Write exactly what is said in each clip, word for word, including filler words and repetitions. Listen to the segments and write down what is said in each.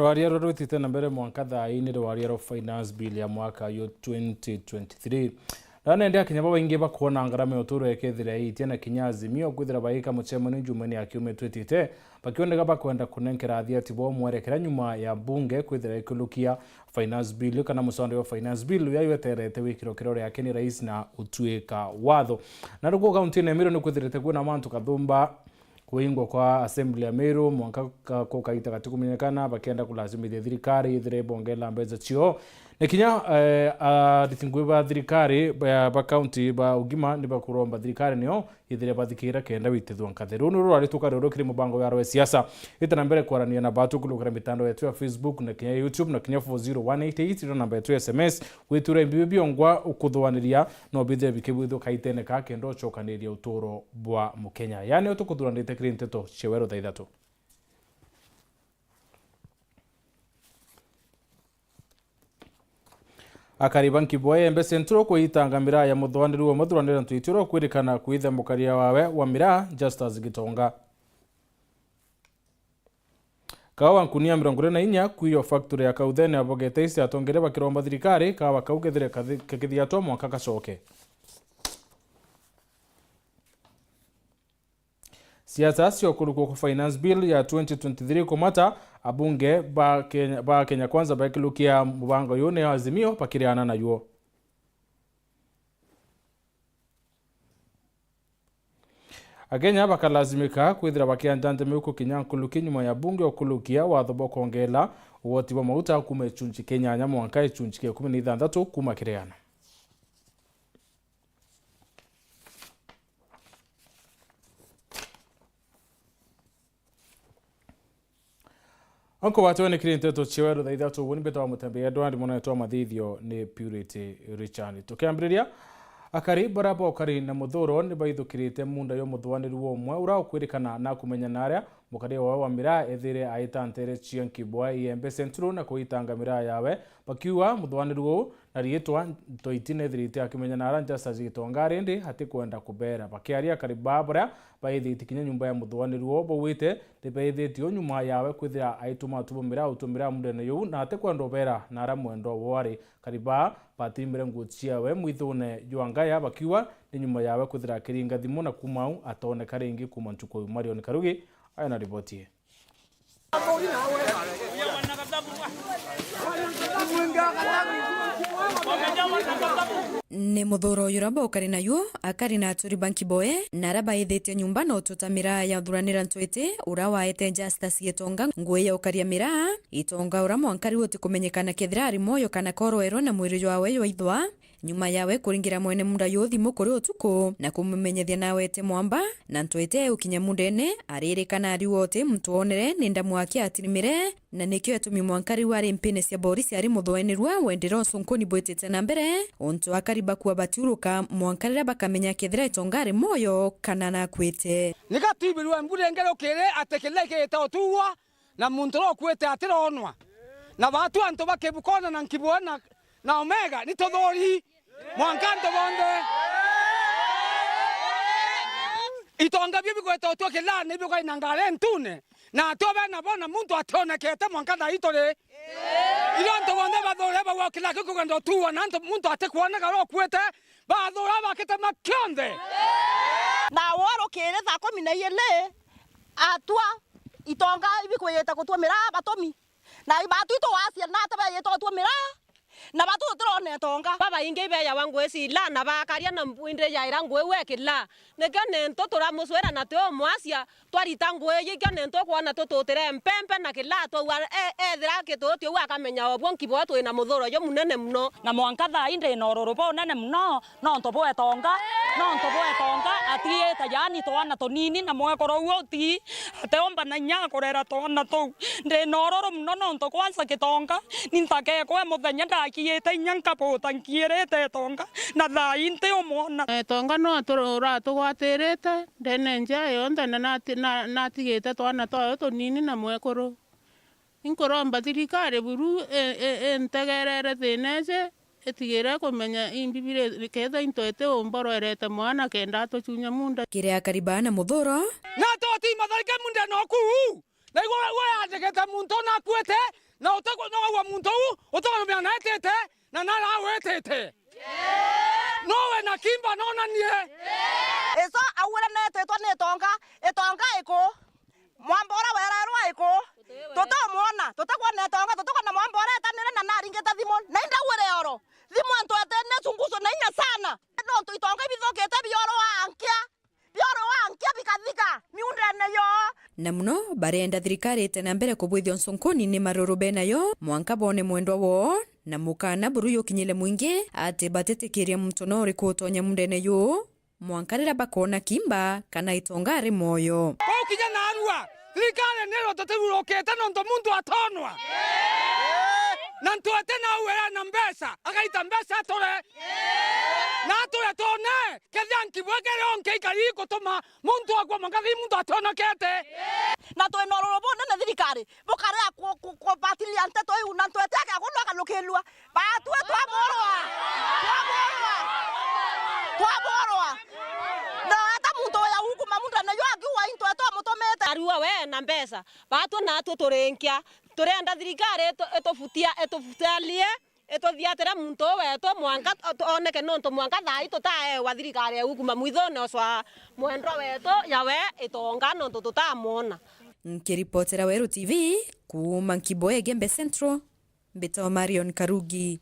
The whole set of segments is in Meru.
Rwaria ruria rwitite na mbere mwanka thaa ii ni rwaria rwa finance bill ya mwaka uyu twenty twenty-three. Na nende akinya babaingi bakwona ngarama ya uturo ikethira iitia na kinya Azimio kwithira baika mucemanio Jumaine ya kiumia twitite, bakioneka bakwenda kunenkera athiati bao mwerekera nyuma ya bunge kwithira ikilukia finance bill kana muswada wa finance bill uria weterete wikirwe kirore yake ni rais na utuika watho. Na ruku kauntine ya Meru ni kwithirite kwina mantu kathumba kuingwa kwa assembly ya Meru mwanka ka-, kukaita gatikumenyekana bakienda kulazimithia thirikari ithire ibongela mbeca cio. Na kinya, eh, ariti ngui ba thirikari ba, ba kaunti ba ugima ni bakuromba thirikari nio ithire bathikira kenda witithua nkathi. Ruu niru rwari tukari ruru kiri mubango wa rwa siasa. Ita na mbere kwarania na batu kulukira mitandao yetu ya Facebook na kinya YouTube na kinya four zero one eight eight, ira namba yetu ya S M S, witura imbibi biongwa ukuthuaniria no bithire bikibwithwa kaitene ka kenda ucokaniria uturo bwa Mukenya. Yani utukuthuranite kiri nteto cia weru thaa ithatu. Akari ba Nkibwa Embe Central kuitanga miraa ya muthuaniri wa muthuranira ntwitiro kwirikana kwitha mukaria wawe wa miraa Justus Gitonga. Kawa nkunia mirongo iri na inya kwiyo factory ya Kauthene abogete isi atongere bakiromba thirikari kawa kau kethire kathi-, kakithiatwa mwanka gacoke. Siasa cia kurukwa kwa finance bill ya twenty twenty-three kumata, abunge ba Kenya, ba Kenya Kwanza bakilukia mubango uyu ni Azimio bakiriana nayo. Akenya bakalazimika kwithira bakianja ntemi gukinya nkuluki nyuma ya bunge ukulukia watho bwa kwongela ugoti bwa mauta kuma icunji kia inyanya mwanka icunji kia ikumi na ithanthatu kuma kiriana. Anko batwe ni kiri nteto cia weru thaa ithatu, ubu ni mbetawa Mutembei Edward, mwana wetu wa mathithio ni Purity Richard. Tukiambiriria, akari bara bokari na muthuro ni baithukirite munda yo muthuaniri wa umwe ura ukwirikana na kumenya na aria mukari wawe wa miraa ethire aita ntere cia Nkibwa Iembe Central na kuitanga miraa yawe, bakiuga muthuaniri uu na riitwa Ntoiti nethirite akimenya na ara Justus Gitonga ari, indi atikwenda kubera. Bakiaria akari baa baria baithite kinya nyumba ya muthuaniri woo bauite, ni baithitie nyuma yawe kwithira aituma atuma miraa utumira mundene yuu na atikwenda ubera na ara mwendwa woo ari. Akari baa batimire nguo ciawe mwithune jwa ngaya bakiuga ni nyuma yawe kwithira akiringa thimu na kuma au atoneka ringi kuma ntuku iu. Marion Karugi ayo na riboti ii. Ni muthuro uyu uria baukari nayu, akari na aturi ba Nkiboe, na aria baithitie nyumba na ututa miraa ya uthuranira ntwiti, uria waete Justus Gitonga nguo ya ukaria miraa. Itonga uria mwankari utikumenyekana kethira ari mwoyo kana koroerwe na mwiri jwawe jwaithwa. Nyuma yawe kuringira mwene munda yu thimu kuri utuku na kumumenyethia nawe ete mwamba, na ntwete ukinya mundene, aririkana ariuga uti muntu wonere ni ndamu akiatirimire, na nikio etumi mwanka riu ari mpine cia borisi ari muthuenirua wendera ucunkuni bwitite na mbere, untu akari bakua batiuruka mwanka riria bakamenya kethira Itonga ari mwoyo kana nakwite. Nika twibirwe mbura ingi rukiri ati kila igita utuua, na muntu uria ukuite atironwa. Na batu antu ba Kibukona na Nkibua na, na Omega ni tuthuri mwanka antu bonthe. Itonga bio bigwetwa utue kilani bigwaina ngari ntune, na atwe bena bo na muntu ationekete mwanka thaa ii turi. Irio antu bonthe bathure bagwa kila kiu kugenda utuua na antu muntu atikwoneka uria ukuite, bathura bakitema kionthe. Na woro kiri thaa kumi na iiri, atua Itonga ibikwiyite gutumira batumi. Na batu itwacia na tabeyite gutumira, na batu tutirona Itonga. Babaingi ibeyawa ngui cila, na bakaria na mbu-, indi yaira ngui we kila. Nikio nintu turamucwira na tiumwacia, twarita ngui iji, ikio nintu ukwona tututire mpempe na kila, twaua e-, ethira kituti uu akamenya obwo Nkiboe twina muthuro jumunene muno. Na mwanka thaa ii ndi na ururu bunene muno, nontu bwa Itonga, nontu bwa Itonga, atiite yaani twana tunini na mwekuru uu uti, ateumba na inya kurera twana tuu. Ndi na ururu muno nontu kwanza Gitonga, ni ntakekwe muthenya ndakiite inya nkabuta nkiirite Itonga, na thaa ii ntiumwona. Itonga no atu-, uratugwatirite ndene njia yonthe, na nati-, na-, natigite twana twayo tunini na mwekuru. Inkuromba thirikari buru i-, i-, integerere thina iji, itigire kumenya imbi biri kethira into iti umboroerete mwana kenda atuchunya munda. Kiri akari baa na muthuro. Na toti matharike munda no kuu. Na igwe we andikite muntu nakuite. Na utikwa no wa muntu u, utikurumia na etite, na nara wetete. No we na Kimba nonanie. Iso aure netitwa ni itonga, itonga iku? Mwamba uria wererwa iku? Tutamwona, tutakwona itonga, tutakwona mwamba uria etanire na naringite thimu. Na indaure oro. Thimu antu etene chunguzo na inya sana. Nontu itonga ibithukite biorwa nkia. Biorwa nkia bikathika miundene yoo. Na muno barenda thirikari ite na mbere kubwithia Nsonkoni ni maruru benayo, mwanka bone mwendwa woo, na mukana buru yukinyire mwingi ati batitikiria muntu no uriku utonya mundene yuu, mwanka riria bakoona Kimba kana itonga ari mwoyo. Kuu kinya narua, thirikari ni rututiburukite nontu muntu atonwa. Na ntwete na uwe na mbeca, agaita mbeca ature. Na ature tone. Kethia nkibwekere o nkeikari gutuma muntu akua mwanka thi muntu atonokete. Na twi na ururu bunene thirikari, bukaria ku-, ku-, kubatilia nteto iu na ntwete ake agundu akanukilua. Batue twaborwa. Twaborwa. Twaborwa. No ata muntu uya ukuma muntu na yo akiwa intwete twamutumite. Arua we na mbeca. Batue natwe turinkia. Turenda thirikari itu-, itufutia, itufutalie. Ituthiatire muntu uu wetu mwanka tu-, oneke, nontu mwanka thaa ii tutaewa thirikari ya ukuma mwithone ucwa mwendwa wetu yawe itonga nontu tutamwona. Nkiripotera Weru T V kuuma Nkibo Igembe Central, mbitagwa Marion Karugi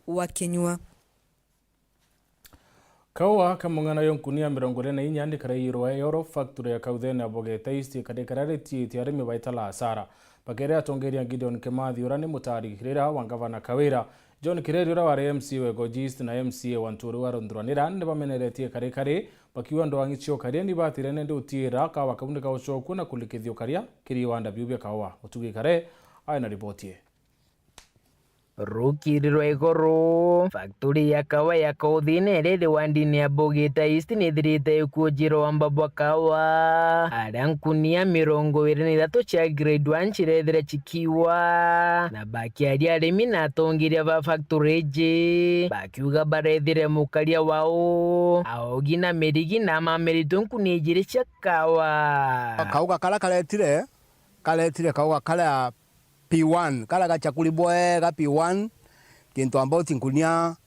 wa Kinyua. Kaua ka mung'ana yo nkunia mirongo iri na inya ni karaiyirwa Eyoro factory ya Kauthene ya Bogeta East, kari karia ritiitie arimi baitala asara. Bakere atongeria Gideon Kimathi uria ni mutari rira wa ngavana Kawira, John Kireri uria wari M C A wa Igoji East na M C A wa Nturi wa Runthuranira ni bameneretie kari kari, bakiuga ndwang'i cio karia ni batire nende utiira kaua kau ni gaucokua na kurikithia ukaria kiri iwanda biu bia kaua. Mutugi Kare aina riboti ii. Rukiri rwa iguru, factory ya kawa ya Kauthine iria iri wandini ya Bogeta East ni ithirite ikuujirwa amba bwa kawa, aria nkunia mirongo iri na ithatu cia grade one cirethire cikiwa. Na bakiaria arimi na atongeria ba factory iji, bakiuga barethire mukaria wao, aogi na mirigi na mamiritu nkunia ijiri cia kawa. Kauga karia karetire, karetire kauga karia P one, karia gachakuri bwega P one, kintu about nkunia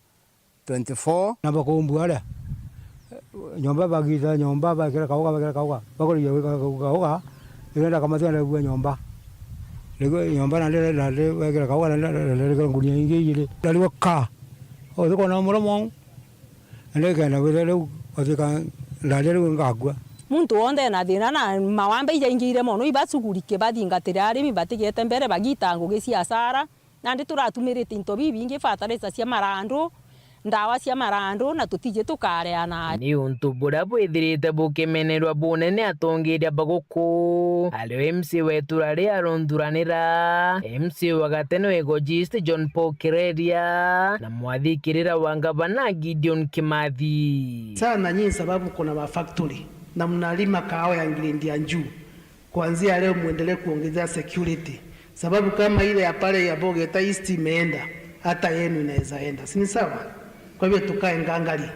twenty-four. Na bakumbu aria, nyomba bagita nyomba, bakira kauga, bakira kauga, bakuriria kauga, irenda kamatia na bua nyomba. Riu nyomba na ndere, na ndere, bakira kauga, na ndere, na ndere, ngunia ingi igiri. Ndariwa ka. O, tuko na muromo. Na ndikenda withe riu, uthika ndaria riu ngakua. Muntu wonthe ena thina na mawambe ijaingire mono, ibacugurike, bathingatire arimi, batigete mbere, bagita ngugi cia asara. Nandi turatumirite into bibingi, fertilizer cia marandu, ndawa cia marandu, na tutiji tukareana. Ni untu buria bwithirite bukimenerwa bunene atongeria ba guku, ario M C A wa itura ria Runthuranira, M C A wa gatene wa Igoji East John Paul Kireria, na mwathikirira wa ngavana Gideon Kimathi. Sana nyinyi sababu kuna mafactory na mnalima kahawa ya grade ya juu. Kuanzia leo muendelee kuongezea security. Sababu kama ile ya pale ya Bogeta East imeenda, hata yenu inaweza enda. Si ni sawa? Kwa hivyo tukae ngangari.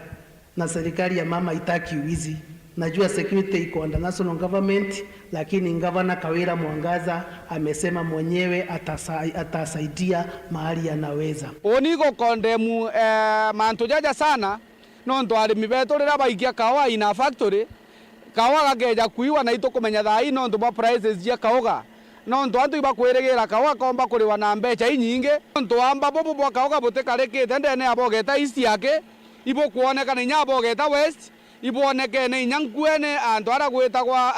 Na serikali ya mama haitaki wizi. Najua security iko under national government, lakini Gavana Kawira Mwangaza amesema mwenyewe atasa-, atasaidia mahali anaweza. Uni gukondemu, eh, mantu jaja sana, nontu arimi betu riria baikia kawa in a factory, kawa gakeja kuiwa na itukumenya thaa ii nontu bwa prices cia kauga. Nontu antu ibakwirigira kawa komba kuriwa na mbecha inyingi. Nontu wamba bubu bwa kauga butikarikite ndene ya Bogeta East yake, ibukwonekana inya Bogeta West, ibwonekene inya nkuene antu aria gwitagwa,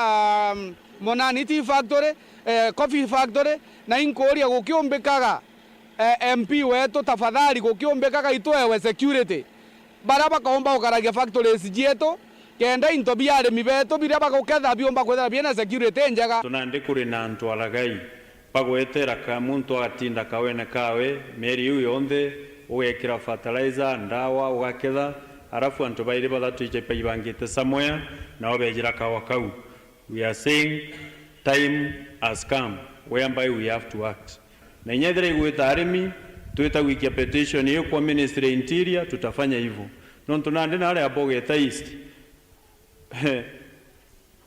um, Monani Tea Factory, eh, Coffee Factory, na inkuuria gukiumbikaga, eh, M P wetu, tafadhali gukiumbikaga itwewe security. Baria bakaumba gukaragia factories cietu, kenda into bia arimi betu biria baguketha biumba kwithira biina security njega. Tunandi kuri na antu alaghai bagwetera ka muntu agatinda kawene kawe mieri iu yonthe, ugekira fertilizer, ndawa, ugaketha, arafu antu bairi bathatu icha baibangite somewhere, nao bejira kawa kau. We are saying time has come whereby we have to act. Na inya ethira igwita arimi, twita gwikia petition iyo kwa Ministry ya Interior, tutafanya hivyo. Nontu nandi naria Bogeta East,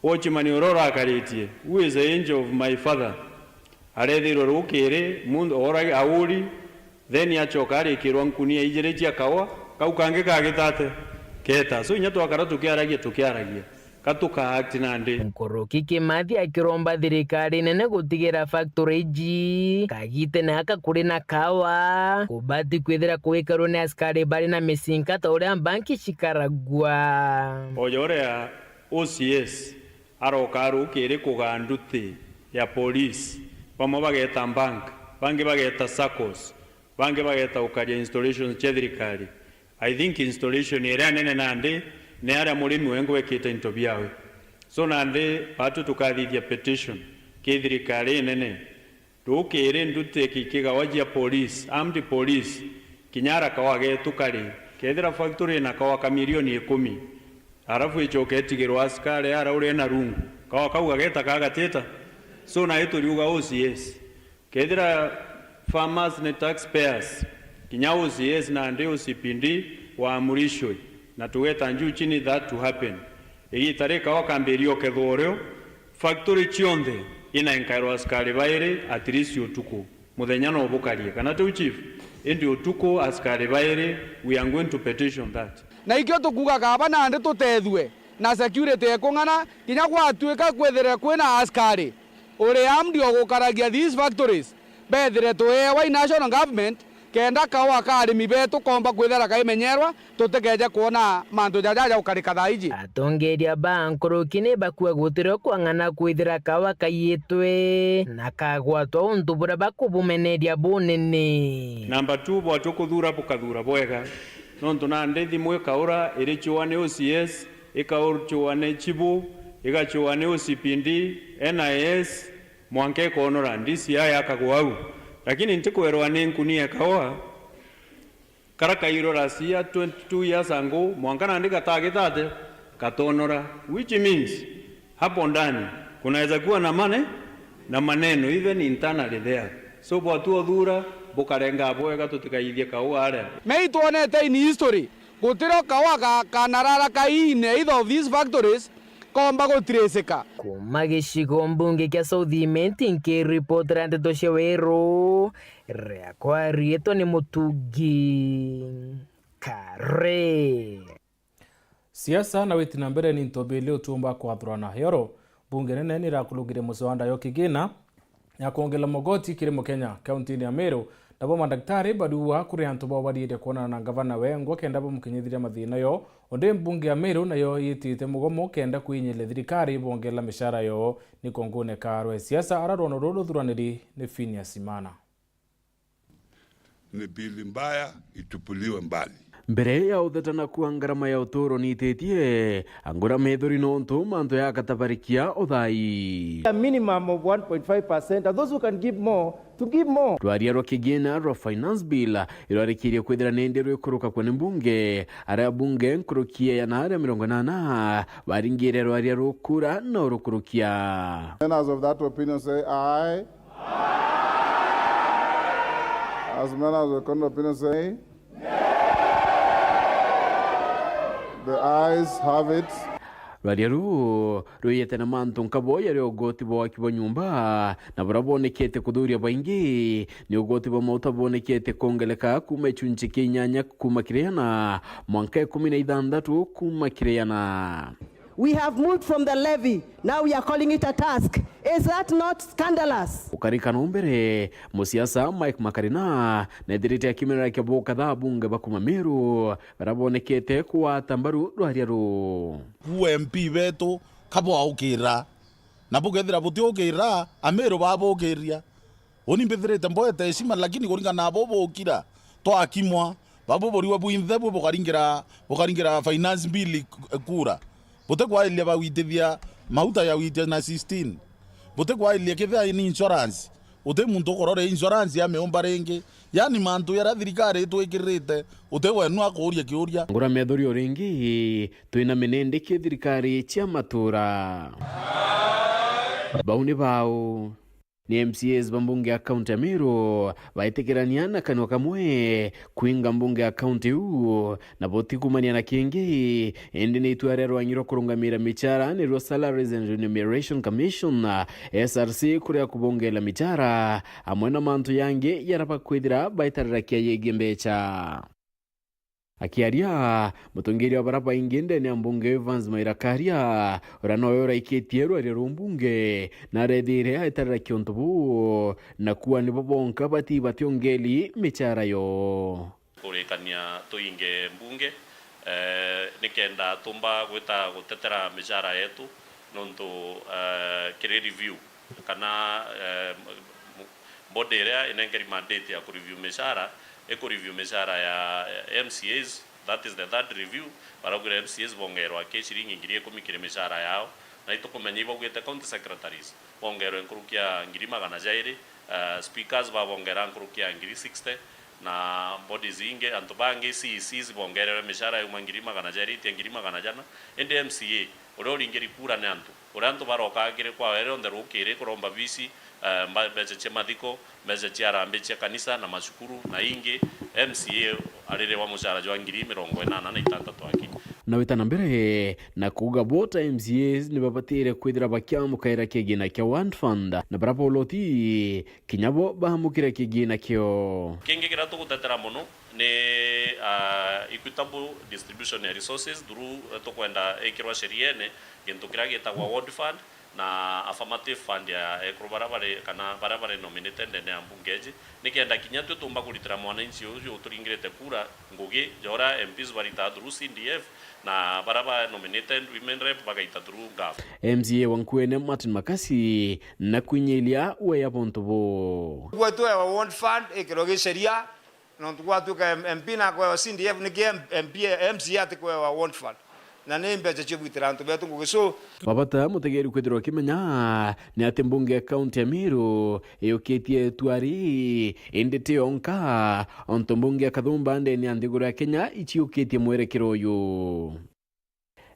watchman uria urakaritie, who is the angel of my father, Arethirwe rukiri, muntu oragi auri, then acoka arikirwa nkuni ya ijiri cia kawa, kau kangi kagitate, keta. So inya twakara tukiaragia, tukiaragia, ka tuka act nandi. Nkuruki Kimathi akiromba thirikari nene gutigira factory iji kagitene aka kuri na kawa, kubati kwithira kuikarwa ni askari bari na micinka ta uria mbanki cikaragua. Oja uria O C S aroka rukiri kugaa nduti ya police, bamwe bageta bank, bangi bageta saccos, bangi bageta ukaria installations cia thirikari. I think installation iria nene nandi ni aria murimi wengwa ekite into biawe. So nandi batu tukathithia petition ki thirikari inene, rukiri nduti kikigawa jia police, armed police, kinya ara kawa getu kari, kethira factory ina kawa ka milioni ikumi, arafu icoke itigirwa askari ara uria ena rungu, kawa kau gageta kagatita. So nayo turiuga O C S. Kethira farmers ni taxpayers, kinya O C S nandi O C P D waamurishwe, na tugeta njuu chini that to happen. Igita rikawa kambiria ukethwa urio, factory cionthe inaenkairwa askari bairi at least utuku. Muthenya no bukarie, kana tiu chief? Indi utuku askari bairi, we are going to petition that. Na ikio tukuuga kaaba nandi tutethue na security ekung'ana, kinya gwatuika kwithire kwina askari uri armed o gukaragia these factories, bethire tueewa i national government, kenda kaua ka arimi betu komba kwithira kaimenyerwa, tutikeje kwona mantu jaja jaukarika thaa iji. Atongeria ba nkuruki ni bakua gutirio kwang'ana kwithira kaua kaiyitwe na kagwatwa untu buria bakubumeneria bunene. Number two, bwatu kuthura bukathura bwega, nontu nandi thimu ikaura iri chua ni O C S, ikauchua ni chibu, igachua ni O C P D, N I S, mwanka ikonora, D C I akagwa au. Lakini ntikwerwa ni nkunia ya kaua, kara kairwe last year, twenty-two years ago, mwanka nandi gatagitate, gatonora. Which means, hapo ndani, kunaweza kuwa na mane-, na maneno, even internally there. So, bwatu uthura, bukarenga bwega, tutikaithie kaua aria. Mei twonete in history, gutirio kaua ga-, kanarara kaiine either of these factories, komba gutiricika. Kuma gicigo mbunge kia South Imenti, nkiripotera ndeto cia Weru, riakwa riitwa ni Mutungi Kare. Siasa na witi na mbere ni ntobili utumba kwathurana. Yoro, mbunge nene nirakurugire muswada yo kigina ya kwongela mogoti kiri Mukenya kaunti-ini ya Meru, nabo madaktari bariua kuri antu bao bariire kwonana na ngavana wengwa kenda bamukinyithiria mathina yo, undi mbunge ya Meru nayo yitite mugomo kenda kwinyiria thirikari bongela mishara yo. Ni kongune karwe siasa ara rwono ruru ruthuraniri ni Phineas Imana. Ni bili mbaya, itupuliwe mbali. Mbere ya uthetana kwa ngarama ya uturo niititie, angura methori nontu mantu yakatabarikia uthai. A minimum of one point five percent, and those who can give more, to give more. Rwaria rwa kigina rwa Finance Bill irwarikirie kwithira nindi rwikuruka kweni mbunge, aria bunge nkuruki ya na aria mirongo inana baringire rwaria rukura na urukurukia. Members of that opinion say aye. As many as the contrary opinion say, the ayes have it. Rwaria ruu rwiyete na mantu nkabo yari ugoti bwa waki bwa nyumba, na buria bwonekete kuthuria baingi ni ugoti bwa mauta bwonekete kwongereka kuuma gicunci kia inyanya kuuma kiri ana mwanka ikumi na ithanthatu kuuma kiri ana. We have moved from the levy. Now we are calling it a task. Is that not scandalous? Ukarikana umbere, musiasa Mike Makarina nethirite akiumirira kia bukatha abunge ba kuma Meru baria bonekete kugwata mbaru rwaria ruu. Ku M P betu ka bwaukira, na bukethira butiukira, Ameru babukiria. Uni mbithirite mboete heshima, lakini kuringana na bo bukira, twakimwa, babo buriwa bwinthe bwe bukaringira, bukaringira finance bill kura. Butikwairiria bawitithia mauta ya witia na sixteen. Butikwairiria kethira ni insurance. Uti muntu ukurore insurance ya miumba ringi. Yani mantu jaria thirikari itwikirite, uti wenu akuuria kiuria. Ngura methori o ringi, twina minindi ki thirikari cia matura. Bau ni bau. Ni M C As ba mbunge ya kaunti ya Meru baitikirania na kanua kamwe kwinga mbunge ya kaunti iu, na botikumania na kingi, indi ni itua ria rwangi rwa kurungamira michara, nirwo Salaries and Remuneration Commission, S R C, kuria kubongela michara, amwe na mantu yangi jaria bakwithira baitarira kia yegii mbecha. Akiaria, mutongeria wa baria baingi ndene ya mbunge Evans Maira Karia, uria nowe uraikitie rwaria ruu mbunge, na arethire aitarira kiontu buu, na kuuga nibo bonka bati bationgeli michara yo. Kurikania tuinge mbunge, eh, nikenda tumba gwita gutetera michara yetu, nontu, eh, kiri review kana, eh, m-, m-, body iria inenkeri mandate ya kureview michara, ikureview michara ya M C As, that is the third review, baraugire M C As bongerwa ki ciringi ngiri ikumi kiri michara yao, na itukumenya ibaugite county secretaries bongerwe nkuruki ya ngiri magana jairi, eh, speakers babongera nkuruki ya ngiri sixty, na bodies ingi, antu bangi, C E Cs bongererwe michara yauma ngiri magana jairi itia ngiri magana jana, indi M C A uria uringiri kura ni antu, uria antu barokaga kiri kwawe rionthe rukiri kuromba visi, eh, mba-, mbeca cia mathiko, mbeca cia harambee cia kanisa na macukuru na ingi, M C A aririwa muchara jwa ngiri mirongo inana na itantatu aki. Na wita na mbere na kuuga bo ta M C As ni babatire kwithira bakiamukaira kigina kia One Fund, na baria bauloti kinya bo baamukire kigina kio. Kingi kiria tugutetera mono ni, ah, equitable distribution ya resources through, eh, tukwenda ikirwa sheriene gintu kiria gitagwa ward fund na affirmative fund ya ekuru baria bari, kana baria bari nominated ndene ya mbunge iji, nikenda kinya twi tumba kuritira mwananchi uju uturingirite kura ngugi ja uria M Ps baritaga through C D F, na baria ba nominated women rep bagaita through gov. M C A wa Nkuene Martin Makasi na kwinyilia weya bontu buu. Gwetu wewa ward fund ikirwe gi sheria, nontu gwatuika M-, M P na kwewa C D F, niki M-, M P, M C A atikwewa ward fund? Na ni mbeca cia gwitira antu betu ngugi, so. Babata mutegeri kwithirwa ukimenya ni ati mbunge ya kaunti ya Meru iyukitie itua ri, indi ti yonka, ontu mbunge ya Kathumba ndene ya nthiguru ya Kenya iciukitie mwerekero uyu.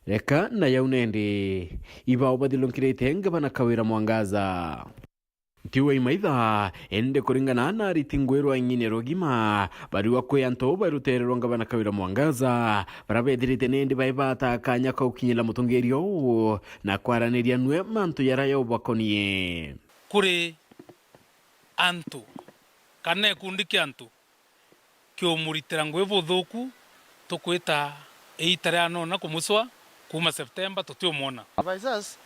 Reka na yau nendi, ibao bathilunkirite ngavana Kawira Mwangaza. Ntiwa imaitha, indi kuringana na ariti ngui rwa ing'ini rugima, bariwa kwi antu bairutere rwa ngavana Kawira Mwangaza, baria bethirite nendi baibata kanya ka gukinyira mutongeria uu na kwaraniria nwe mantu jaria jaubakonie. Kuri antu kana gikundi kia antu kiumuritira ngui buthuku, tukwita iita ria nona kumucwa kuuma September tutiumwona. Advisors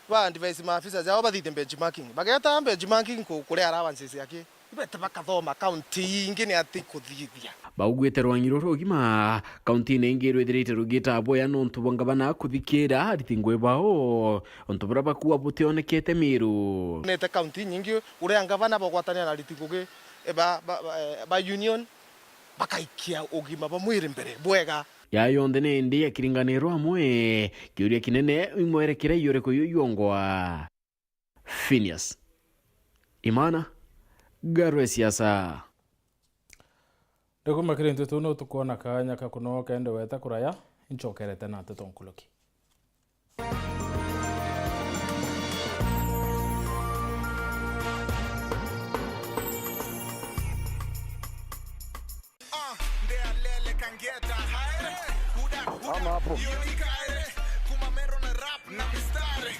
ba advise maafisa jao bathithie benchmarking. Bageta benchmarking ku-, kuria allowances aki. Ibete bakathoma kaunti ingi ni ati kuthithia. Baugwite rwangi ruru rugima, kaunti-ini ingi rwithirite rugita boya nontu bwa ngavana kuthikira ariti ngui bao, untu buria bakuuga butionekete Meru. Nete kaunti inyingi uria ngavana bagwatania na ariti ngugi, eh, ba, ba, ba, eh, ba union, bakaikia ugima bwa mwiri mbere bwega. Ya yonthe nindi ya kiringaniro amwe, kiuria kinene imwerekera iyuriku yu yongwa? Phineas Imana, Ngarwe Siasa. Rikuma kiri ntutu no tukwona kanya ka kunoka ende weta kuraya, inchokerete na nteto nkuluki. Ama hapo.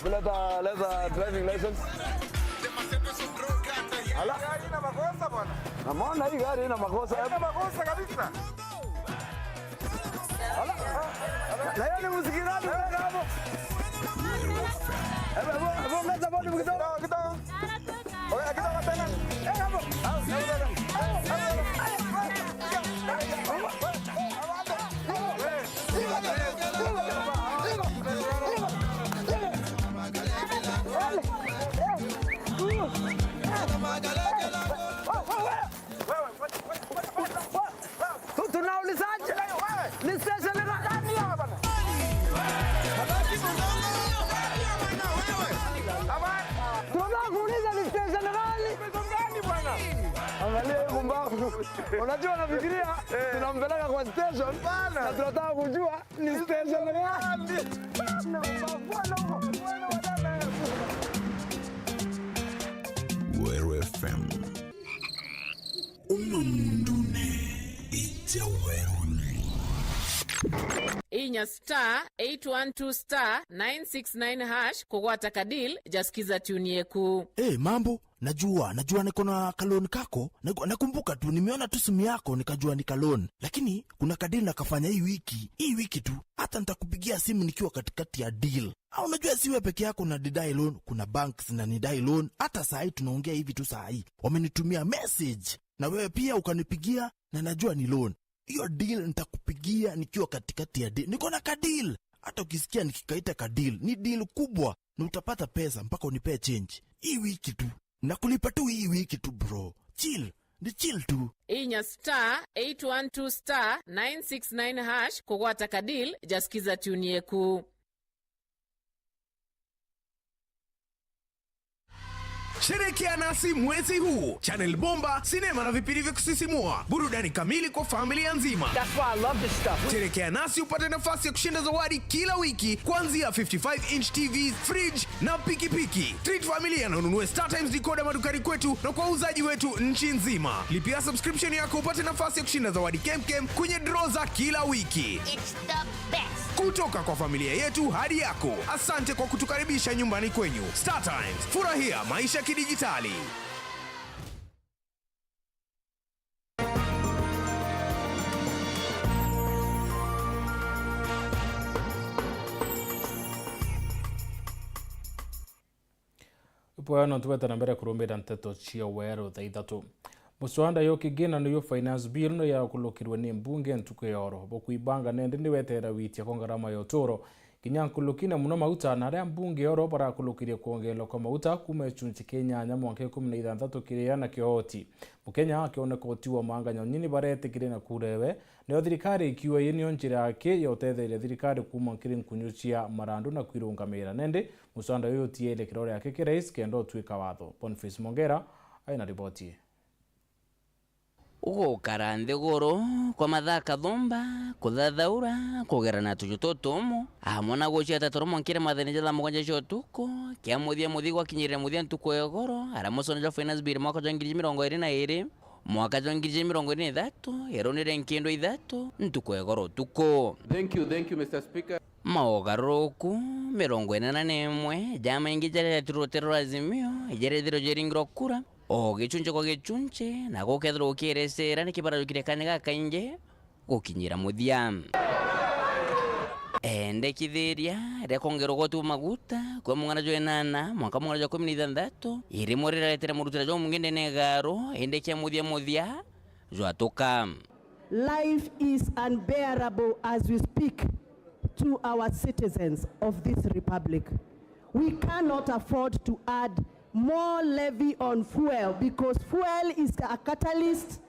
Leta, leta driving license. Ala. Namwona hii gari ina makosa. Haina makosa kabisa. Ala. Na hiyo ni muziki gani unaweka hapo? Hebu, hebu, hebu ongeza volume kidogo. Kidogo, kidogo. Tu-, tunaulizaje? Ni station gani? Tunataka kuuliza ni station gani? Angalia hii pumbavu. Unajua, nafikiria tunampeleka kwa station na tunataka kujua ni station gani. Pumbavu, bwana, huko. F M. Uno mundune ija weruni. Inya star eight one two star nine six nine hash kugwata ka deal ja Skiza Tune Yeku. Eh, mambo, najua, najua niko na ka loan kako. Naku-, nakumbuka tu, nimeona tu simu yako, nikajua ni ka loan. Lakini kuna ka deal nakafanya hii wiki, hii wiki tu. Hata nitakupigia simu nikiwa katikati ya deal. Ah, unajua si wewe peke yako unanidai loan, kuna banks zinanidai loan. Hata saa hii tunaongea hivi tu saa hii, wamenitumia message. Na wewe pia ukanipigia, na najua ni loan. Hiyo deal nitakupigia nikiwa katikati ya deal. Niko na ka deal. Hata ukisikia nikikaita ka deal, ni deal kubwa. Na utapata pesa mpaka unipee change. Hii wiki tu. Na kulipa tu hii wiki tu, bro. Chill. Ni chill tu. Inya star eight one two star nine six nine hash kugwata ka deal ja Skiza Tune Yeku. Sherekea nasi mwezi huu. Channel bomba, sinema na vipindi vya kusisimua. Burudani kamili kwa familia nzima. That's why I love this stuff. Sherekea nasi upate nafasi ya kushinda zawadi kila wiki, kuanzia fifty-five inch T V, fridge na pikipiki. Treat familia na ununue StarTimes decoder madukani kwetu na kwa wauzaji wetu nchi nzima. Lipia subscription yako upate nafasi ya kushinda zawadi kemkem kwenye draw za kila wiki. It's the best. Kutoka kwa familia yetu hadi yako, asante kwa kutukaribisha nyumbani kwenyu. StarTimes, furahia maisha kidijitali. Ipoya no tubete na mbere kurumbira nteto cia weru thaa ithatu. Muswada yo kigina niyo finance bill no yakulukirwe ni mbunge ntuku ya oro. Bukuibanga nende niweteera witia kwa ngarama ya uturo. Kinya nkulukine muno mauta na aria mbunge oro barakulukirie kwongererwa kwa mauta kuma gicunci kia inyanya mwanka ikumi na ithanthatu kiria na kioti. Mukenya akioneka utiwa manganya nyini baretikirie na kurewe. Nio thirikari ikiuga ii nio njira yake ya utetheria thirikari kuuma kiri nkunyu cia marandu na kwirungamira. Nende, muswada uyu utiere kirore yake ki rais kenda utuika watho. Boniface Mongera aina riboti ii. Gukara nthiguru kwa mathaa kathumba, kuthathaura, kugerana tuju tutumu, amwe na guciata turu mwankire mathene ja thaa mugwanja cia utuku, kia muthia muthia gwakinyirire muthia ntuku ya igoro, aria muswada jwa finance bill mwaka jwa ngiri mirongo iri na iri, mwaka jwa ngiri mirongo iri na ithatu, irunire nkindo ithatu, ntuku ya igoro utuku. Thank you, thank you, Mister Speaker. Maugaruruku mirongo ina na imwe ja maingi jaria jatirutiro Azimio, jaria ithirwa jiringirwa kura, o gicunci kwa gicunci, na gukethirwa ukiirecera niki barajukire kanya gakaingi gukinyira muthia. Endekithiria ria kwongerwa goti bwa maguta kwa mung'ana jwa inana mwanka mung'ana jwa kumi na ithanthatu, irimwe riraretire murutira jwa mungi ndene igaru, indi kia muthia muthia jwatuka. Life is unbearable as we speak to our citizens of this republic. We cannot afford to add more levy on fuel because fuel is a catalyst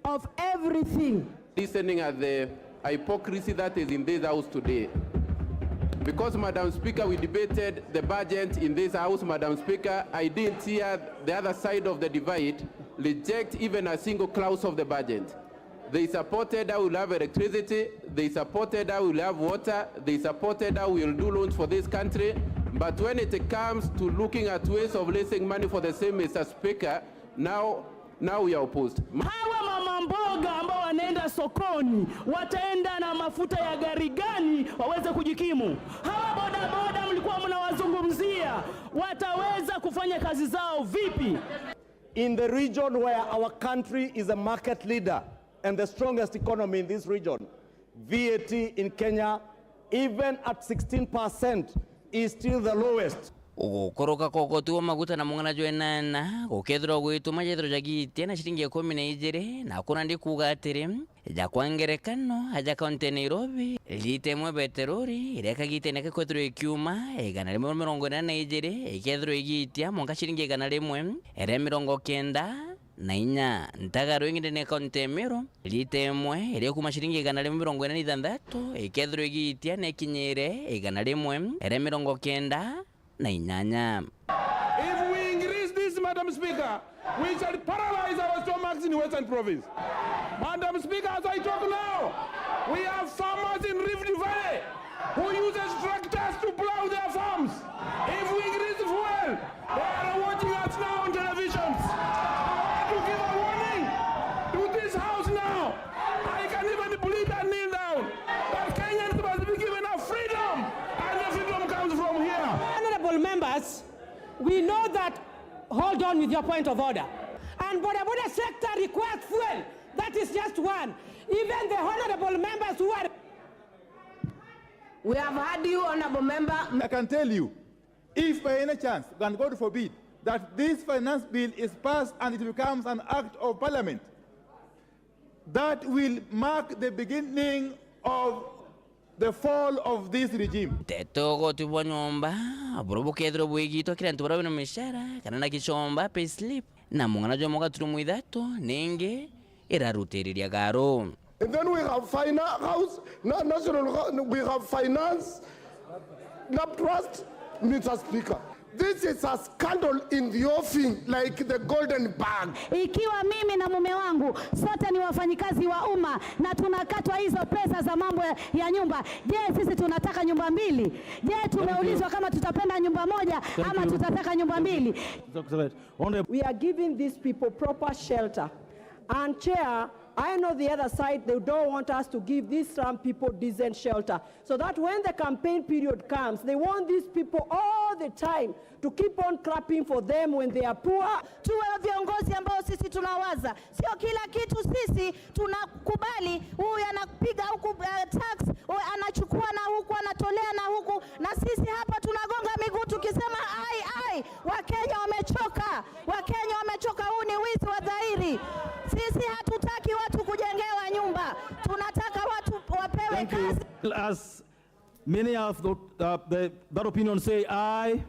of everything. Listening at the hypocrisy that is in this house today. Because, Madam Speaker, we debated the budget in this house, Madam Speaker, I didn't hear the other side of the divide reject even a single clause of the budget. They supported how we'll have electricity. They supported how we'll have water. They supported how we'll do loans for this country. But when it comes to looking at ways of raising money for the same, Mister Speaker, now, now we are opposed. Hawa mama mboga ambao wanaenda sokoni wataenda na mafuta ya gari gani waweze kujikimu? Hawa bodaboda mlikuwa mnawazungumzia, wataweza kufanya kazi zao vipi? In the region where our country is a market leader and the strongest economy in this region, V A T in Kenya, even at sixteen percent, is still the lowest. Gukuruka kwa ugoti bwa maguta na mung'ana jwa inana gukethirwa gwituma jethirwa jagiitia na ciringi ikumi na ijiri, na kuna ndi kuuga atiri, ja kwa ngerekano, aja kaunti ya Nairobi, lita imwe beterori iria ikagiitia na ikakwethirwa ikiuma igana rimwe mirongo inana na ijiri, ikethirwa igiitia mwanka ciringi igana rimwe ria mirongo kenda na inya. Ntagaru ingi ndene kaunti ya Meru, lita imwe iria ikuma ciringi igana rimwe mirongo ina na ithanthatu, ikethirwa igiitia na ikinyire igana rimwe ria mirongo kenda na inyanya. If we increase this, Madam Speaker, we shall paralyze our stomachs in Western Province. Madam Speaker, as I talk now, we have farmers in Rift Valley who uses tractors to plow their farms. If we increase fuel, they are watching us now on televisions. We know that. Hold on with your point of order. And bodaboda sector requires fuel. That is just one. Even the honorable members who are We have heard you, honorable member. I can tell you, if by any chance, and God forbid, that this finance bill is passed and it becomes an act of parliament, that will mark the beginning of the fall of this regime. Nteto goti bwa nyomba, buru bukethirwa bwigitwa kiri antu baria bina mishara, kana na kichomba, payslip, na mung'ana jwa mwa gaturumo ithatu, ningi irarutiriria garu. And then we have fina-, house, na-, national hou-, we have finance, NAB Trust, Mister Speaker. This is a scandal in the offing, like the golden bag. Ikiwa mimi na mume wangu sote ni wafanyikazi wa umma na tunakatwa hizo pesa za mambo ya, ya nyumba, je, sisi tunataka nyumba mbili? Je, tumeulizwa kama tutapenda nyumba moja ama tutataka nyumba mbili? We are giving these people proper shelter. And Chair, I know the other side, they don't want us to give these slum people decent shelter. So that when the campaign period comes, they want these people all the time to keep on clapping for them when they are poor. Tuwe viongozi ambao sisi tunawaza, sio kila kitu sisi tunakubali. Huyu anapiga huku, eh, tax, huyu anachukua na huku, anatolea na huku, na sisi hapa tunagonga miguu tukisema, "Ai, ai, Wakenya wamechoka." Wakenya wamechoka, huu ni wizi wa dhahiri. Sisi hatutaki watu kujengewa nyumba, tunataka watu wapewe kazi. As many of the, uh, the, that opinion say aye,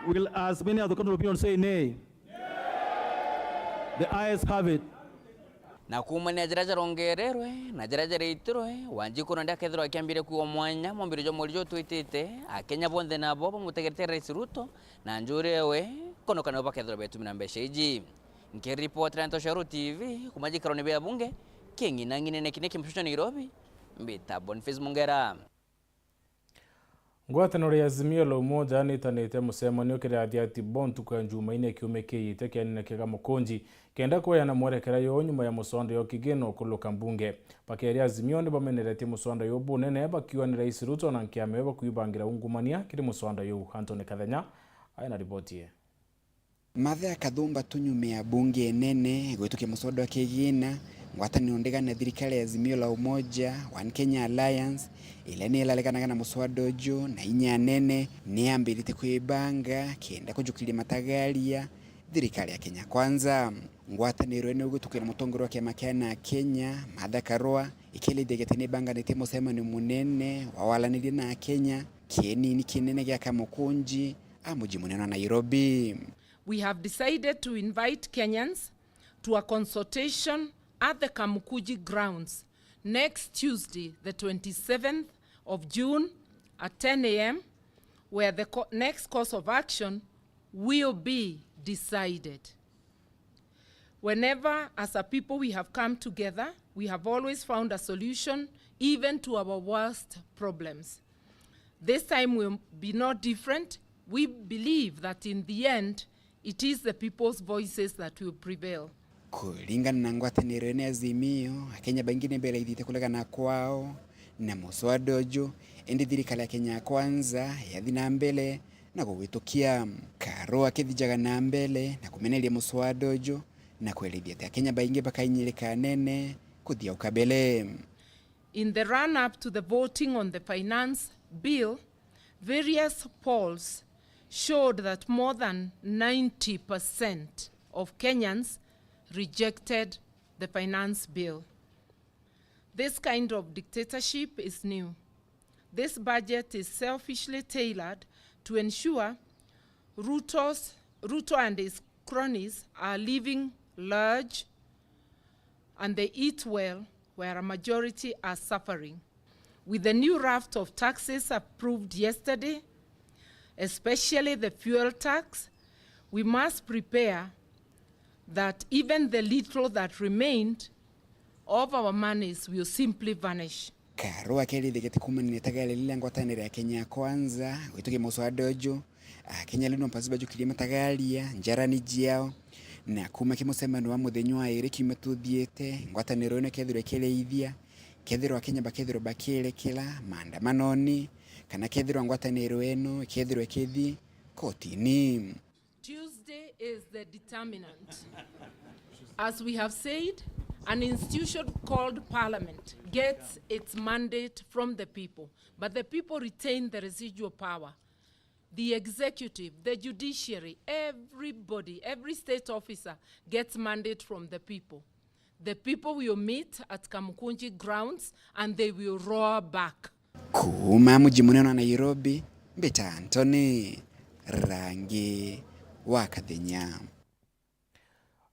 will as many of the contrary opinion say nay? The ayes have it. Na kuumania na jaria jarongererwe na jaria jariitirwe, Wanjiku nandi akethirwa akiambiria kwigua mwanya mwambiririo jwa mweri juu twitite, Akenya bonthe nabo bamutegerete Rais Ruto na njuri ewe, kono kana bakethirwa betumira mbeca iji. Nkiripotera Ntoshoro T V kuma gikarone bia bunge, king'inang'inene kine kimucoco Nairobi, mbita Boniface Mungera. Ngwataniro ya Azimio la Umoja nitanite mucemanio kiri athiati bo ntuku ya Njumaine kiumia kiijite kianene kia Kamukunji, kenda kweana mwerekera yo nyuma ya muswanda yo kigina ukuluka mbunge. Bakeria Azimio nibameneretie muswanda yo bunene, bakiuga ni Rais Ruto na nkiama yo bakwibangira ungumania kiri muswanda yo. Anthony Kathenya aina riboti ye. Martha Kathumba tunyumia bunge nene gwitukia muswada wa kigina, ngwataniro ndigane na thirikari ya Azimio la Umoja, One Kenya Alliance, iria ni irareganaga na muswada uju na inya nene, ni yambirite kwibanga kenda kujukiria matagaria thirikari ya Kenya Kwanza. Ngwataniro ino igwitukia na mutongoria wa kiama kia na Kenya, Martha Karua, ikielithia giti ni ibanganitie mucemanio munene wa waraniria na Kenya, kienini kinene gia Kamukunji, a muji munene wa Nairobi. We have decided to invite Kenyans to a consultation at the Kamukunji grounds next Tuesday, the twenty-seventh of June, at ten a m, where the co-, next course of action will be decided. Whenever, as a people, we have come together, we have always found a solution, even to our worst problems. This time will be no different. We believe that in the end, it is the people's voices that will prevail. Kuringana na ngwataniro ino ya Azimio, Akenya baingi ni beraithite kuregana kwao na muswada uju, indi thirikari ya Kenya Kwanza yathi na mbere na kugwitukia. Karua akithijaga na mbere na kumeneria muswada uju na kwerithia ati Akenya baingi bakainyirika nene kuthia ukabere. In the run-up to the voting on the finance bill, various polls showed that more than ninety percent of Kenyans rejected the finance bill. This kind of dictatorship is new. This budget is selfishly tailored to ensure Ruto's, Ruto and his cronies are living large and they eat well, where a majority are suffering. With the new raft of taxes approved yesterday, especially the fuel tax, we must prepare that even the little that remained of our monies will simply vanish. Karua akerithia giti kuumania na itagaria riria ngwataniro ya Kenya Kwanza gwitukia muswada uju, Akenya riu no mpasi bajukirie matagaria, njara ni jiao, na kuuma ki mucemanio wa muthenya wa iri kiumia tuthiite, ngwataniro ino kethirwa ikirithia, kethirwa Akenya bakethirwa bakierekera maandamanoni, kana kethirwa ngwataniro ino ikethirwa ikithi kotini. Tuesday is the determinant. As we have said, an institution called Parliament gets its mandate from the people, but the people retain the residual power. The executive, the judiciary, everybody, every state officer gets mandate from the people. The people will meet at Kamukunji grounds and they will roar back. Kuuma muji munene wa Nairobi, mbita Anthony Rangi wa Kathenya.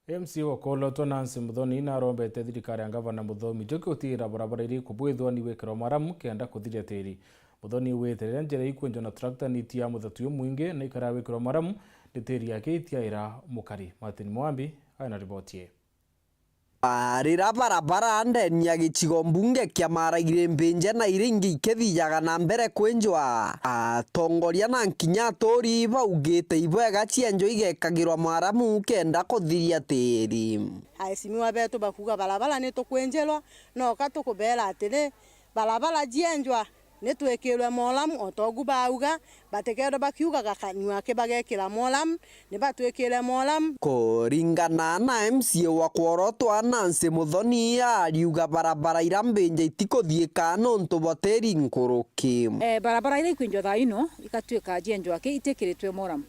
M C A wa Kolotwa Nancy Muthoni narombete thirikari ya ngavana Muthomi Njuki gutiira barabara iri kubwithwa ni gwikirwa maramu kenda kuthiria tiri. Muthoni augite riria njira ikwenjwa na tractor ni iti ya muthetu jumwingi na ikara gwikirwa maramu, ni tiri yake itiaira mukari. Martin Mwambi aina riboti ii. Rira barabara ndeni ya gicigo mbunge kia Mara iri mbinje na iria ingi ikithijaga na mbere kwinjwa, atongoria na nkinya aturi baugite ibwega cienjwa igekagirwa maramu kenda kuthiria tiri. Aheshimiwa betu bakuuga barabara ni tukwinjirwa, noka tukubeera atiri, barabara cienjwa ni twikirwe molamu o ta ugu bauga, batikethirwa bakiugaga kanua ki bagekira molamu, ni batwikire molamu. Kuringana na M C A wa Kolotwa Nancy Muthoni, ariuga barabara ira mbinje itikuthiika nontu bwa tiri nkuruki. Eh, barabara ira ikwinjwa thaa ino igatwika cienjwa ki itikiritwe molamu.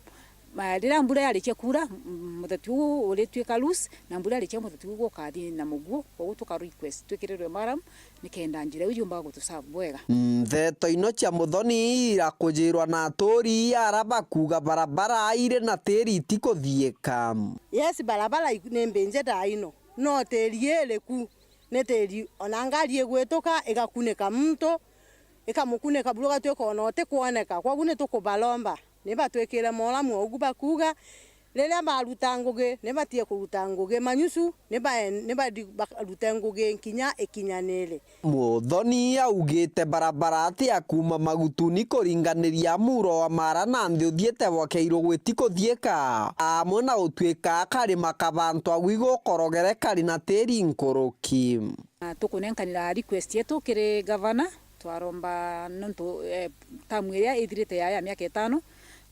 Ma-, riria mbura yarikia kuura, m-, muthetu uu urituika loose, na mbura yarikia muthetu uu gukathi na muguo, koguo tuka request twikirirwe maramu, nikenda njira iu yumbaga gutuserve bwega. Ntheto ino cia Muthoni irakujirwa na aturi ara bakuuga barabara iri na tiri itikuthiika. Yes, barabara i-, ni mbinje thaa ino, no tiri iri ku, ni tiri ona ngari igwituka igakunika muntu, ikamukunika buru ugatwika ona utikwoneka. Koguo ni tukubaromba ni batwikire molamu o ugu bakuuga, riria baruta ngugi, ni batige kuruta ngugi manyucu, ni baen-, ni bathi barute ngugi nkinya ikinyanire. Muthoni augite barabara ati ya kuuma Magutuni kuringaniria muro wa Mara na nthi uthiite bwa Kairu gwiti kuthiika, amwe na utwika karima ka bantu agu igukorogere kari na tiri nkuruki. Na tukunenkanira request yetu kiri gavana, twaromba nontu, eh, term iria ithirite ya, ya miaka itano,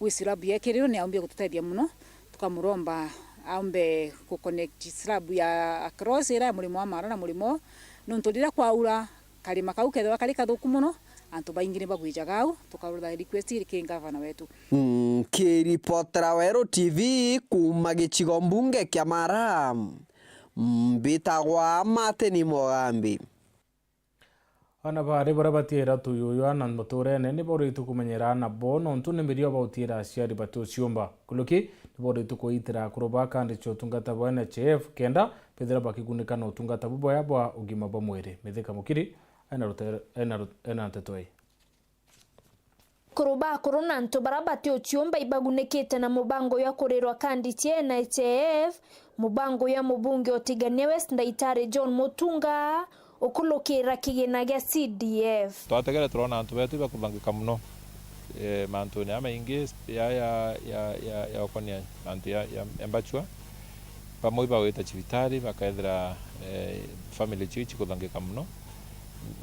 gwi slab yekirirwe ni aumbie gututethia mono, tukamuromba aumbe ku connect slab ya across ira ya murimo wa Mara na murimo, nontu riria kwaura karima kau kethirwa kari kathuku mono, antu baingi ni bagwijaga au, tukarutha request iri ki gavana wetu. Nkiripotera Weru T V kuuma gicigo mbunge kia Mara. Mbitagwa Martin Mogambi. Ana baari baria batiira tuyuywa na muturene ni boritwe kumenyera ana bo nontu ni mirio bautiira aciari bati uciumba. Nkuruki ni boritwe kuitira akuru ba kandi cia utungata bwa N H I F kenda bethira bakigunika na utungata bubwea bwa ugima bwa mwiri. Mithika Mukiri ena rute-, ena rut-, ena nteto ii. Akuru ba akuru na antu baria bati uciumba ibagunikite na mubango jwa kurirwa kandi cia N H I F, mubango jwa mubunge o Tigania West Ndaitari John Mutunga ukulukira kigina gia C D F. Twategere turona antu betu ibakuthangika mono, eh, mantune jamaingi ya, ya, ya, ya, ya ukonia mantu ya, ya, ya mbachua. Bamwe ibagwita cibitari, bakethira, eh, family ciu icikuthangika mono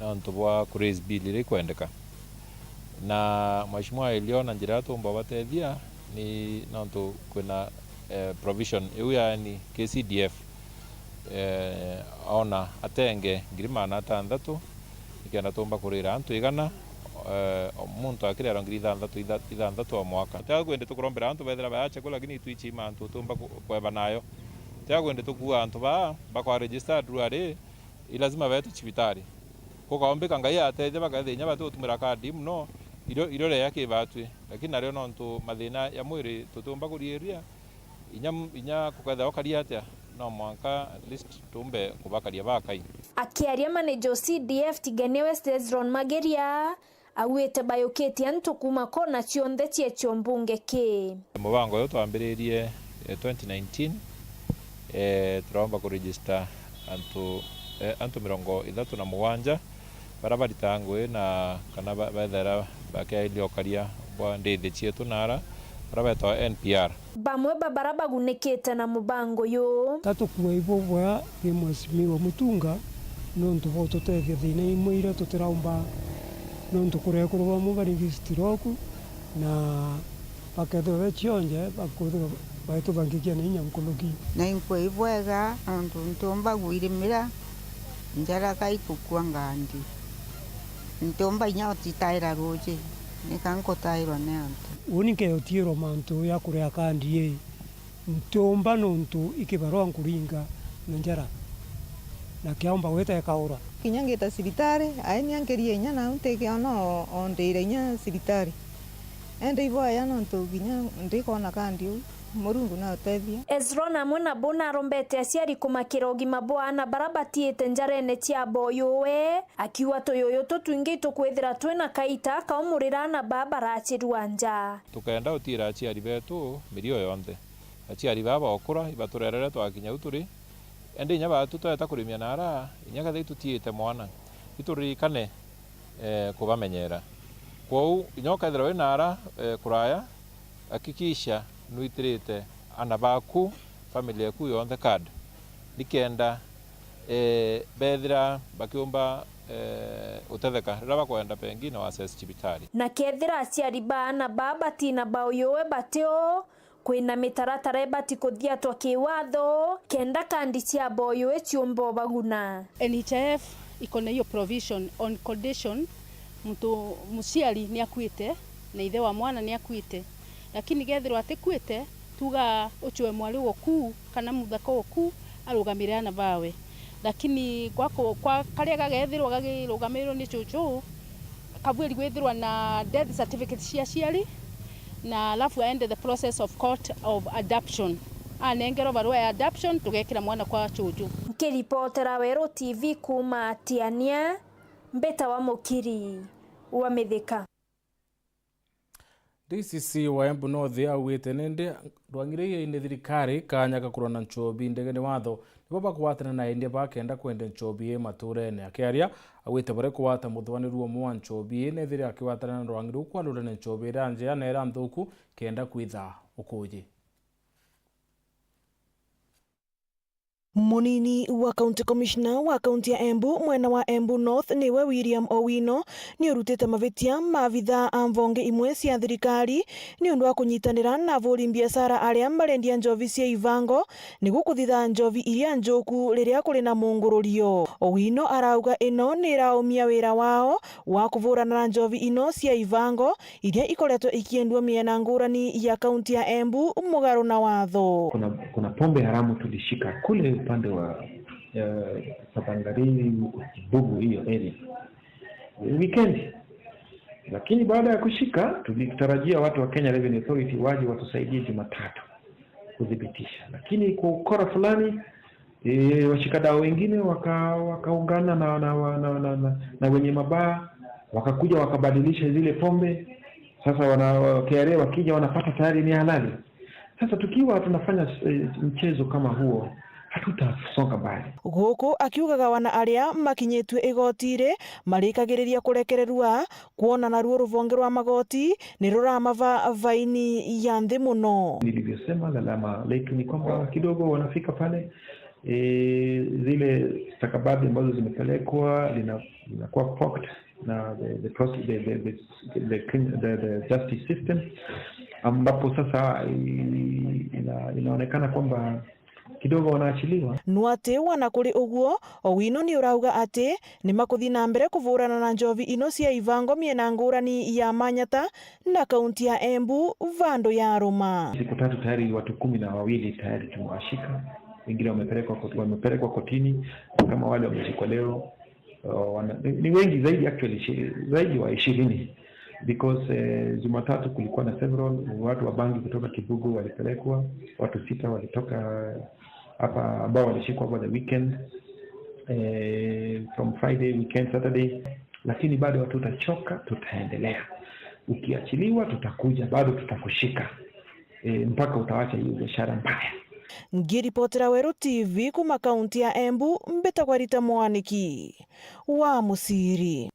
nontu bwa ku raise bill iria ikwendeka. Na Mheshimiwa Elio, na njira iria tuumba ubatethia ni nontu kwina, eh, provision iu yaani K C D F, eh, ona atenge ngiri magana atantatu, nikenda tuumba kurira antu igana, eh, o muntu akirerwa ngiri ithanthatu, itha-, ithanthatu o mwaka. Tia kwende tukurombera antu bethira bayacha ku, lakini itwichi mantu tuumba ku-, kweba nayo. Tia kwende tukua antu baa bakwa register nduru ari, i lazima betu cibitari. Kukaombika Ngai atethia bakethia inya bati gutumira kadi mono, irio, irio reya ki batwi. Lakini nario nontu mathina ya mwiri tutiumba kurieria, inya, inya kukethira ukari atia, no mwanka at least tuumbe kubakaria bakai. Akiaria manager o C D F Tigania West Hezron Mageria, augite bayukitie antu kuuma kona cionthe cia cio mbunge ki. Mubango uyu twambiririe, eh, twenty nineteen, eh, turomba kuregister antu, eh, antu mirongo ithatu na mugwanja, baria baritaga ngugi na kana ba-, bethera bakiairia ukaria bwa ndithi cietu nara, baria betagwa N P R. Bamwe ba baria bagunikite na mubango uyu. Ka tukua ibubwea ki Mheshimiwa Mutunga nontu bwa ututethia thina imwe iria tutiraumba Nontu kuri ekuru bamwe bari stroke na bakethirwa be cionje, bakwithirwa baituthangikia na inya nkuruki. Na inkwa ibwega, nontu ntiumba gwirimira, njara kaikukua ngandi. Ntiumba inya utitaira ruuji, nika nkutairwa ni antu. Uni nkeotiirwa mantu ya kuria kandi ii, ntiumba nontu ikibarwa nkuringa na njara, na kiaumba gwita ikaura. Kinya ngita cibitari, aeni ankerie inya nau ntikiona o-, ondire inya cibitari. Indi ibwaya nontu kinya ndikona kandi uu. Murungu nautethie. Hezron amwe nabo narombete aciari kumakira ugima bwa aana bara batiite njarene cia boyuwe, akiuga tuyuyu tutwingi itukwithira twina kaita kaumurira aana baa barachirua nja. Tukenda utiira aciari betu mirio yonthe. Aciari baa baukura, ibaturerere twakinya u turi, indi inya baatu tweta kurimia naara, inya kethira itutiite mwana, ituririkane, eh, kubamenyera. Kwou, inya ukethirwa wi naara, eh, kuraya, hakikisha nwitirite aana baku, family yaku yonthe card, nikenda, eh, bethira bakiumba, eh, utetheka riria bakwenda pengine wa access cibitari. Na kethira aciari ba aana baa batina bauyuwe batio, kwina mitaratara ibati kuthiatwa kiwatho, kenda kandi cia boyuwe ciumba ubaguna. N H I F iko na hiyo provision on condition mtu, muciari ni akuite na ithe wa mwana ni akuite, lakini kethirwa atikuite, tuga ucwe mwari uku kana muthaka uku arugamire aana bawe. Lakini kwa ku-, kwa karia gagethirwa gagirugamirwa ni cucu, kabuiri gwithirwa na death certificate cia aciari, na alafu aende the process of court of adoption. Anengerwa barua ya adoption, tugekira mwana kwa cucu. Nkiripotera Weru T V kuuma Tiania, mbitawa Mukiri wa Mithika. D C C wa Embu North augite nindi rwang'ire iini thirikari kaanya ga kurwa na nchobi ndegene watho nibo bagwatana na endia bakenda kwendia nchobi ii matuurene. Akiaria, augite bari kugwata muthwaniru umwe wa nchobi ii nethire akigwatana na rwang'i ruu kwarurania nchobi iria njea na iria nthuku kenda kwitha ukuuji. Munini wa County Commissioner wa kaunti ya Embu mwena wa Embu North niwe William Owino niurutite mavitia maabithaa a mvonge imwe cia thirikari niundu wa kunyitanira na aburi mbiacara aria marendia njovi cia ivango niguo kuthitha njovi iria njuku riria kuri na mungururio. Owino arauga ino niraumia wira wao wa kuvurana na njovi ino cia ivango iria ikoretwe ikiendua miena ngurani ya kaunti ya Embu mugaru na watho. Kuna, kuna pombe haramu tulishika kule upande wa, eh, Sabangarini, Kibugu, hiyo area. Weekend. Lakini baada ya kushika, tulitarajia watu wa Kenya Revenue Authority waje watusaidie Jumatatu kudhibitisha. Lakini kwa ukora fulani, e, washikadau wengine waka-, wakaungana na, na, na, na, na, na wenye mabaa, wakakuja wakabadilisha zile pombe. Sasa wana, K R A wakija wanapata tayari ni halali. Sasa tukiwa tunafanya, eh, mchezo kama huo, hatutasonga mbali. Guku akiugaga wana aria makinyitue igoti-ri marikagiriria kurekererua, kwona naruo ruvonge rwa magoti ni ruramava vaini ya nthi muno. Nilivyosema, lalama letu ni kwamba kidogo wanafika pale, eh, zile stakabadhi ambazo zimepelekwa lina-, linakuwa poked na the, the proce-, the, the, the, the crim-, the, the justice system, ambapo sasa i-, ina-, inaonekana kwamba kidogo wanaachiliwa. No ati wana kuri uguo, Owino ni urauga ati ni makuthi na mbere kuvurana na njovi ino cia ivango miena ngurani ya Manyata na kaunti ya Embu vandu ya Ruma. Siku tatu tayari watu kumi na wawili tayari tumewashika, wengine wamepelekwa kot-, wamepelekwa kotini, kama wale wameshikwa leo. Uh, wana-, ni, ni wengi zaidi actually, ishi-, zaidi wa ishirini, because, eh, Jumatatu kulikuwa na several watu wa bangi kutoka Kibugu walipelekwa, watu sita walitoka hapa ambao walishikwa over the weekend, eh, from Friday, weekend, Saturday, lakini bado hatutachoka, tutaendelea. Ukiachiliwa tutakuja, bado tutakushika, eh, mpaka utawacha hiyo biashara mbaya. Ngiripotera Weru T V kuma kaunti ya Embu, mbitagwa Rita Mwaniki wa Musiri.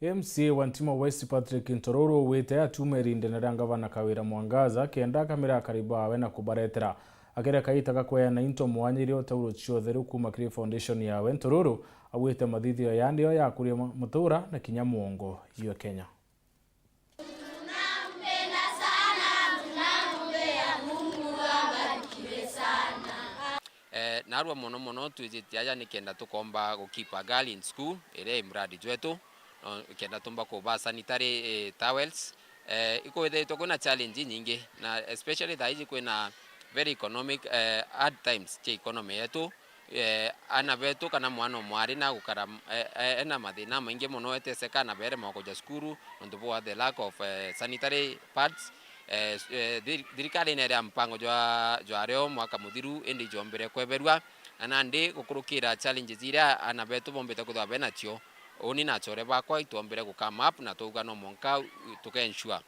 M C A wa Ntima West Patrick Ntororo augite atiuma irindene ria ngavana Kawira Mwangaza kenda akamira akari bawe na kubaretera Akireka ita ga kweana into mwanya iria uteuro cia utheru kuuma kiri foundation yawe Ntururu, augite mathithio ya ndio ya kuria ma-, mutura na kinya mwongo jwa Kenya. Eh, narua mono mono twijitie aja nikenda tukomba gu keep a girl in school, iria i muradi jwetu, no, kenda tumba kuba sanitary, eh, towels. Eh, ikwithiritwe kwina challenge inyingi, na especially thaa iji kwina very economic, eh, hard times cia economy yetu. Eh, ana betu kana mwana o mwari na gukara, eh, eh, ena mathina maingi mono, eteseka na berema kuja cukuru nontu bwa the lack of, eh, sanitary pads. Eh, s-, eh, thir-, thirikari neria mpango jwa, jwa rio mwaka muthiru, indi ijombire kweberua, na nandi gukurukira challenges iria ana betu bombite kwithirwa benacio, uni na achore bakwa itwombire gu come up na twauga no mwanka tukensure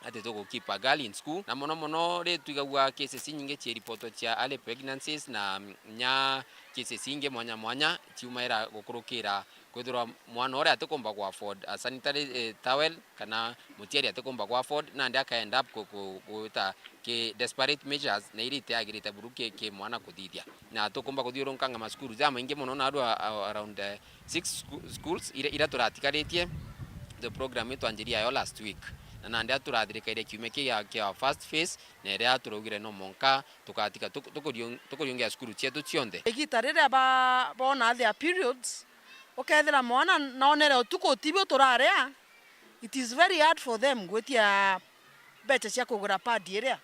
ati tugu keep a girl in school. Na mono mono ri twigagua cases inyingi ciiripotwa cia early pregnancies na nya cases ingi mwanya mwanya ciumaira gukurukira kwithirwa mwana uria atikumba ku afford a sanitary, eh, towel, kana mutiari atikumba ku afford, nandi aka end up ku-, ku-, gwita ki desperate measures na iria itiagirite buru ki, ki mwana kuthithia. Na tukumba kuthiurunkanga macukuru jamaingi mono, na andu a, a, around, eh, six schu-, schools iria, iria turatigaritie. The program itwanjirie ayo last week, na nandi turathirikaire kiumia kia, kia first phase, na iria turaugire no monka tukatiga tuk-, tukuriung-, tukuriungia cukuru cietu cionthe. Igita riria ba-, bona their periods, ukethira mwana nonere utuku utibi uturarea, it is very hard for them gwitia mbeca cia kugura pad iria.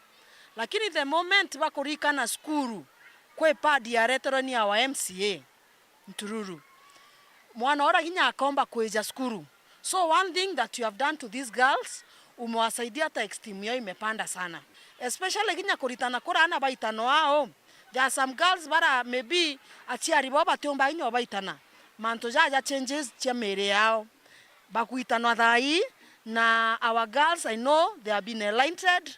Lakini the moment bakurikana cukuru, kwi pad yareterwe ni our M C A Ntururu, mwana uria kinya akomba kwija cukuru. So one thing that you have done to these girls, umewasaidia, hata esteem yao imepanda sana. Especially kinya kuritana kura ana baitanwa ao. There are some girls bara maybe aciari bao batiumba kinya ubaitana. Mantu jaja changes cia miiri yao. Bakwitanwa thaa ii, na our girls, I know they have been enlightened.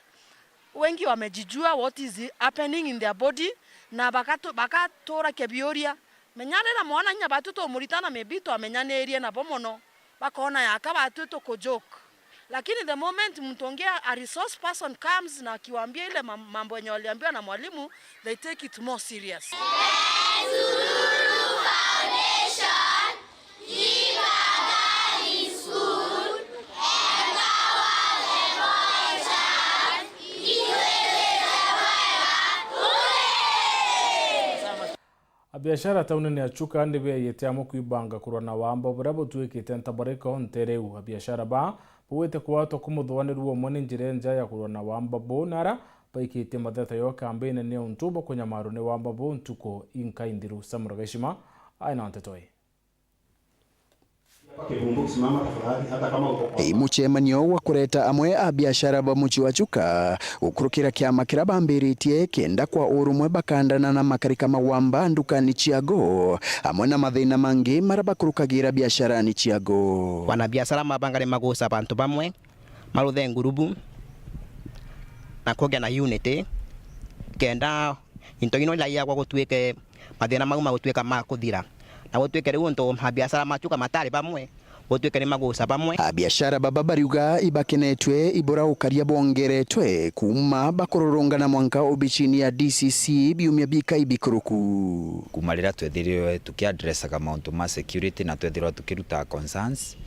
Wengi wamejijua what is happening in their body, na bakatu-, bakaturakia biuria. Menya rira mwana inya batu tumuritana, maybe twamenyanirie nabo mono, bakona yaka batu tukujoke. Lakini the moment mtu ungi, a resource person comes na akiwaambia ile mam-, mambo yenye waliambiwa na mwalimu, they take it more serious. Abiashara taunene ya Chuka ni beeyite amwe kwibanga kurwa na wamba buria butwikite ntabariko ntere iu. Abiashara baa baugite kwatwa kumuthuganiru umwe ni njira injega ya kurwa na wamba buu, na aria baikitie matheta yo kambine ni untu bwa kunyamarwa ni wamba buu ntuku inkai nthiru. Samuel Gaishima ai na nteto ii. Ii mucemanio gwa kureta amwe a biashara ba mucii wa Chuka gukurukira kiama kiria bambiritie kenda kwa urumwe bakandana na makarika ma wamba ndukani ciago, amwe na mathina mangi maria bakurukagira biasharani ciago. Wanabiashara mabanga ni maguca bantu bamwe, maruthe ngurubu, na kugia na unity, kenda into ino iraiagwa gutuike mathina mau magutwika ma kuthira, na gutwike riu untu abiashara ma Chuka matari bamwe, gutwike ni maguca bamwe. Abiashara baba bariuga ibakenetwe ibura ukaria bwongeretwe kuuma bakururungana mwanka obicini ya D C C biumia bikai bikuruku. Kuuma riria twethirwe tukiadressaga mauntu ma security na twethirwa tukiruta concerns,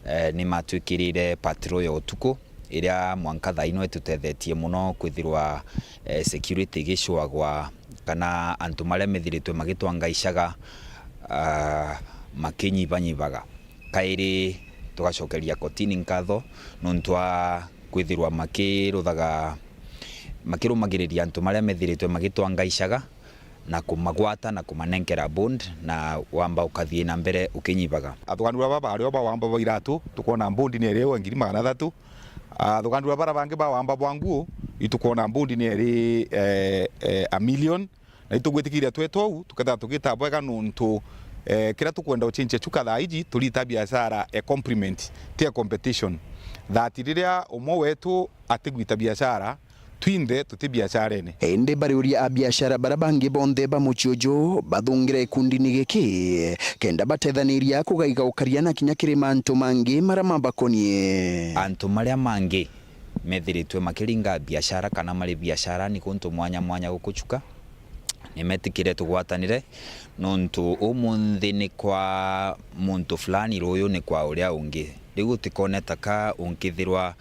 eh, ni matwikirire patrol ya utuku, iria mwanka thaa ino itutethetie mono kwithirwa, eh, security igicwagwa kana antu maria methiritwe magitwangaicaga, ah, makinyibanyibaga. Kairi tugacokeria kotini nkatho nontu wa kwithirwa makiruthaga, makirumagiriria antu maria methiritwe magitwangaicaga na kumagwata na kumanenkera bond, na wamba ukathii na mbere ukinyibaga. Athuganirwa baba bario ba wamba bwa iratu, tukwona bond ni iri ngiri magana athatu. Athuganirwa bara bangi ba wamba bwa nguo, itukwona bond ni iri, eh, eh, a million. Na itugwitikiria twetwa uu, tukethira tugita bwega nontu, eh, kiria tukwenda uchinchia Chuka thaa iji, turita biashara e compliment, ti e competition. That riria umwe wetu atigwita biashara, twinthe tuti biasharene. Indi bariuria abiashara baria bangi bonthe ba mucii uju bathungire gikundini giki, kenda batethaniria kugaiga ukaria na kinya kiri mantu mangi maria mabakonie. Antu maria mangi Methiritwe makiringa biashara kana mari biasharani kuntu mwanya mwanya guku Chuka, ni metikire tugwatanire, nontu umunthi ni kwa muntu fulani, ruyu ni kwa uria ungi. Riu utikoneta ka unkithirwa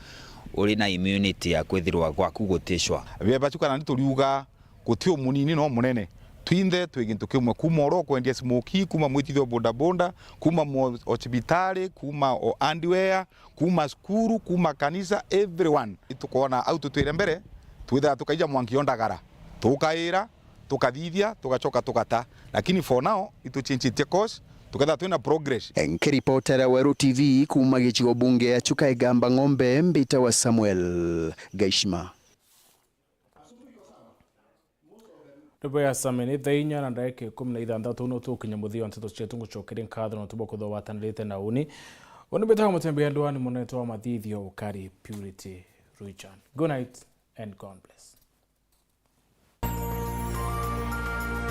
uri na immunity ya kwithirwa gwaku guticwa. Beba Chuka nandi turiuga guti umunini no munene. Twinthe twi gintu kimwe, kuma uria ukwendia smoki, kuma mwitithia o bodaboda, kuma mu-, o cibitari, kuma o hardware, kuma cukuru, kuma kanisa, everyone. Itukwona au tutwire mbere, twithaga tukaija mwanki o ndagara. Tukaira, tukathithia, tugacoka tugata. Lakini for now, ituchinchitie course, tukethira twina progress. Nkiripotera Weru T V kuma gicigo bunge ya Chuka Igamba Ng'ombe, mbitawa Samuel Gaishima. Ribo ya Sami ni thaa inya na ndagika ikumi na ithanthatu, no tukinya muthia wa nteto cietu. Ngucokeria nkatho nontu bwa kwithirwa watanirite na uni. Uni mbitawa Mutembea Ndwani, munene wa mathithio ukari Purity Richard. Good night and God bless.